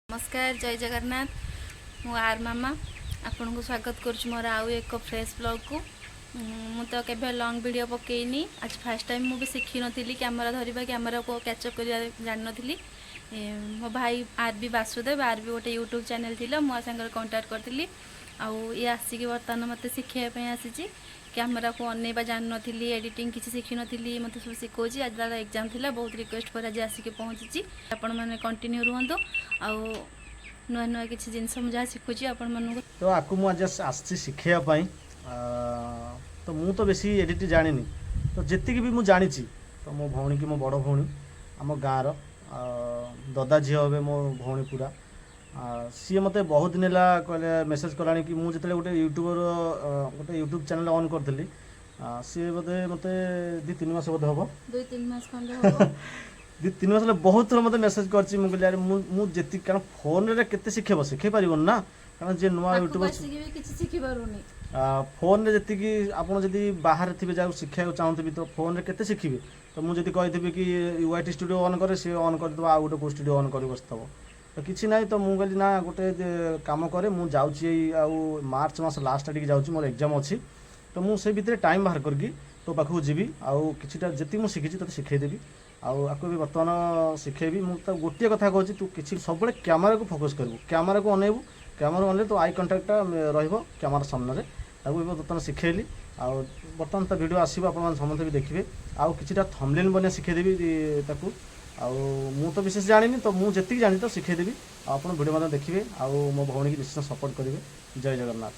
ନମସ୍କାର, ଜୟ ଜଗନ୍ନାଥ। ମୁଁ ଆର୍ ମାମା ଆପଣଙ୍କୁ ସ୍ୱାଗତ କରୁଛି ମୋର ଆଉ ଏକ ଫ୍ରେଶ୍ ବ୍ଲଗ୍କୁ। ମୁଁ ତ କେବେ ଲଙ୍ଗ୍ ଭିଡ଼ିଓ ପକେଇନି, ଆଜି ଫାର୍ଷ୍ଟ ଟାଇମ୍। ମୁଁ ବି ଶିଖିନଥିଲି କ୍ୟାମେରା ଧରିବା, କ୍ୟାମେରାକୁ କ୍ୟାଚଅପ୍ କରିବା ଜାଣିନଥିଲି। ମୋ ଭାଇ ଆର୍ ବି ବାସୁଦେବ, ଆର୍ ବି ଗୋଟେ ୟୁଟ୍ୟୁବ୍ ଚ୍ୟାନେଲ୍ ଥିଲା, ମୁଁ ଆ ସାଙ୍ଗରେ କଣ୍ଟାକ୍ଟ କରିଥିଲି ଆଉ ଇଏ ଆସିକି ବର୍ତ୍ତମାନ ମୋତେ ଶିଖେଇବା ପାଇଁ ଆସିଛି। କ୍ୟାମେରାକୁ ଅନେଇବା ଜାଣିନଥିଲି, ଏଡ଼ିଟିଂ କିଛି ଶିଖିନଥିଲି, ମୋତେ ସବୁ ଶିଖଉଛି। ଆଜି ତାର ଏକ୍ଜାମ୍ ଥିଲା, ବହୁତ ରିକ୍ୱେଷ୍ଟ ପରେ ଆଜି ଆସିକି ପହଞ୍ଚିଛି। ଆପଣମାନେ କଣ୍ଟିନ୍ୟୁ ରୁହନ୍ତୁ ଆଉ ନୂଆ ନୂଆ କିଛି ଜିନିଷ ମୁଁ ଯାହା ଶିଖୁଛି ଆପଣମାନଙ୍କୁ ତ ଆକୁ ମୁଁ ଆଜି ଆସିଛି ଶିଖେଇବା ପାଇଁ। ତ ମୁଁ ତ ବେଶୀ ଏଡ଼ିଟ୍ ଜାଣିନି, ତ ଯେତିକି ବି ମୁଁ ଜାଣିଛି, ତ ମୋ ଭଉଣୀକି, ମୋ ବଡ଼ ଭଉଣୀ, ଆମ ଗାଁର ଦଦା ଝିଅ ହେବେ ମୋ ଭଉଣୀ ପୁରା, ସିଏ ମୋତେ ବହୁତ ଦିନ ହେଲା କହିଲେ, ମେସେଜ୍ କଲାଣି କି ମୁଁ ଯେତେବେଳେ ଗୋଟେ ୟୁଟ୍ୟୁବର ଗୋଟେ ୟୁଟ୍ୟୁବ୍ ଚ୍ୟାନେଲ୍ ଅନ୍ କରିଥିଲି, ସିଏ ବୋଧେ ମୋତେ 2-3 ମାସ ବୋଧେ ହେବ। 2-3 ମାସ ଖଣ୍ଡେ ହବ। 2-3 ମାସ ହେଲା ବହୁତ ଥର ମୋତେ ମେସେଜ୍ କରିଛି। ମୁଁ କହିଲି, ଆରେ ମୁଁ ଯେତିକି, କାରଣ ଫୋନ୍ରେ କେତେ ଶିଖେଇବ? ଶିଖେଇ ପାରିବନି ନା, କାରଣ ଯିଏ ନୂଆ ପାଖକୁ ୟୁଟ୍ୟୁବର୍ ଆସିକି ବି କିଛି ଶିଖିପାରୁନି। ଫୋନ୍ରେ ଯେତିକି, ଆପଣ ଯଦି ବାହାରେ ଥିବେ, ଯାହାକୁ ଶିଖିବାକୁ ଚାହୁଁଥିବେ, ତ ଫୋନ୍ରେ କେତେ ଶିଖିବେ? ତ ମୁଁ ଯଦି କହିଥିବି କି ୱାଇଟି ଷ୍ଟୁଡ଼ିଓ ଅନ୍ କରେ, ସିଏ ଅନ୍ କରିଦେବ, ଆଉ ଗୋଟେ କେଉଁ ଷ୍ଟୁଡ଼ିଓ ଅନ୍ କରି ବସିଥିବ, ତ କିଛି ନାହିଁ। ତ ମୁଁ କହିଲି, ନା, ଗୋଟେ କାମ କରେ, ମୁଁ ଯାଉଛି ଏଇ ଆଉ ମାର୍ଚ୍ଚ ମାସ ଲାଷ୍ଟ ଆଡ଼ିକି ଯାଉଛି, ମୋର ଏକ୍ଜାମ୍ ଅଛି, ତ ମୁଁ ସେଇ ଭିତରେ ଟାଇମ୍ ବାହାର କରିକି ତୋ ପାଖକୁ ଯିବି ଆଉ କିଛିଟା ଯେତିକି ମୁଁ ଶିଖିଛି ତୋତେ ଶିଖେଇଦେବି। ଆଉ ଆକୁ ବି ବର୍ତ୍ତମାନ ଶିଖେଇବି। ମୁଁ ତାକୁ ଗୋଟିଏ କଥା କହୁଛି, ତୁ କିଛି ସବୁବେଳେ କ୍ୟାମେରାକୁ ଫୋକସ୍ କରିବୁ, କ୍ୟାମେରାକୁ ଅନେଇବୁ। କ୍ୟାମେରା ଅନେଇଲେ ତୋ I କଣ୍ଟାକ୍ଟଟା ରହିବ କ୍ୟାମେରା ସାମ୍ନାରେ। ତାକୁ ବି ବର୍ତ୍ତମାନ ଶିଖେଇଲି ଆଉ ବର୍ତ୍ତମାନ ତା ଭିଡ଼ିଓ ଆସିବ, ଆପଣମାନେ ସମସ୍ତେ ବି ଦେଖିବେ। ଆଉ କିଛିଟା ଥମ୍ବନେଲ୍ ବନେଇବା ଶିଖେଇଦେବି ତାକୁ। ଆଉ ମୁଁ ତ ବିଶେଷ ଜାଣିନି, ତ ମୁଁ ଯେତିକି ଜାଣିଛି ତ ଶିଖେଇଦେବି ଆଉ ଆପଣ ଭିଡ଼ିଓ ମଧ୍ୟ ଦେଖିବେ ଆଉ ମୋ ଭଉଣୀକି ନିଶ୍ଚୟ ସପୋର୍ଟ କରିବେ। ଜୟ ଜଗନ୍ନାଥ।